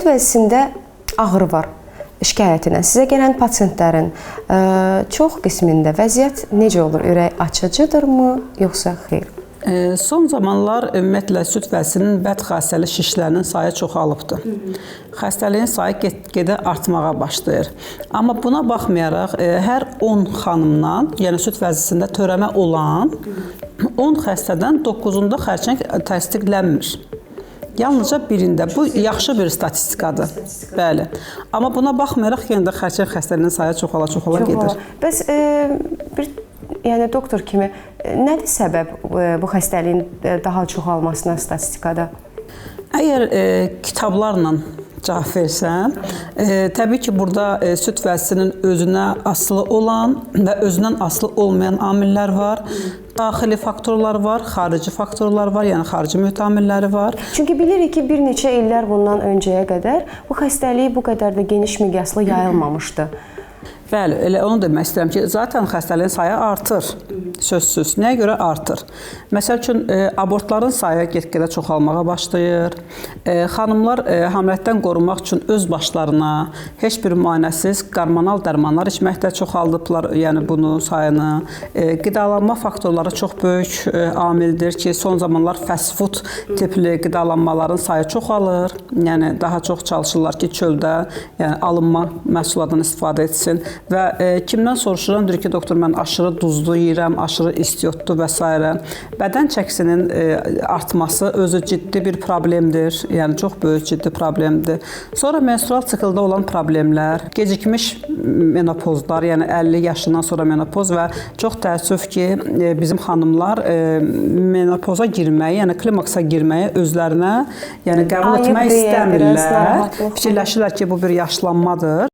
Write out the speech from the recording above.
Süd vəzisində ağrı var şikayəti ilə sizə gələn pasientlərin çox qismində vəziyyət necə olur? Ürək açıcıdırmı, yoxsa xeyr? Son zamanlar ümumiyyətlə süd vəzisinin bəd xassəli şişlərinin sayı çoxalıbdır. Xəstəliyin sayı get-gedə artmağa başlayır. Amma buna baxmayaraq hər 10 xanımdan, yəni süd vəzisində törəmə olan 10 xəstədən 9-unda xərçəng təsdiqlənmir. Yalnızca birində. Bu yaxşı bir statistikadır. Bəli. Amma buna baxmayaraq yenə də xərçəng xəstəliyinin sayı çoxala-çoxala gedir. Bəs bir yəni doktor kimi nədir səbəb bu xəstəliyin daha çoxalmasına statistikada? Əgər kitablarla cavab versəm, təbii ki, burada süd vəzisinin özünə asılı olan və özündən asılı olmayan amillər var. Daxili faktorlar var, xarici faktorlar var, yəni xarici mühit amilləri var. Çünki bilirik ki, bir neçə illər bundan öncəyə qədər bu xəstəlik bu qədər də geniş miqyaslı yayılmamışdı. Bəli, elə onu demək istəyirəm ki, zaten xəstəliyin sayı artır, sözsüz. Nəyə görə artır? Məsəl üçün, abortların sayı get-gedə çoxalmağa başlayır. Xanımlar hamiləlikdən qorunmaq üçün öz başlarına heç bir müayinəsiz qarmonal dərmanlar içməkdə çoxaldıblar, yəni bunu sayını. Qidalanma faktorları çox böyük amildir ki, son zamanlar fast food tipli qidalanmaların sayı çoxalır. Yəni daha çox çalışırlar ki, çöldə, yəni alınma məhsullardan istifadə etsin. Və kimdən soruşuram, deyir ki, doktor, mən aşırı duzlu yeyirəm, aşırı istiotlu və s. Bədən çəkisinin artması özü ciddi bir problemdir. Yəni çox böyük ciddi problemdir. Sonra menstrual sikldə olan problemlər, gecikmiş menopozlar, yəni 50 yaşından sonra menopoz və çox təəssüf ki, bizim xanımlar menopoza girməyi, yəni klimaksa girməyi özlərinə, yəni qəbul etmək istəmirlər. Fikirləşirlər ki, bu bir yaşlanmadır.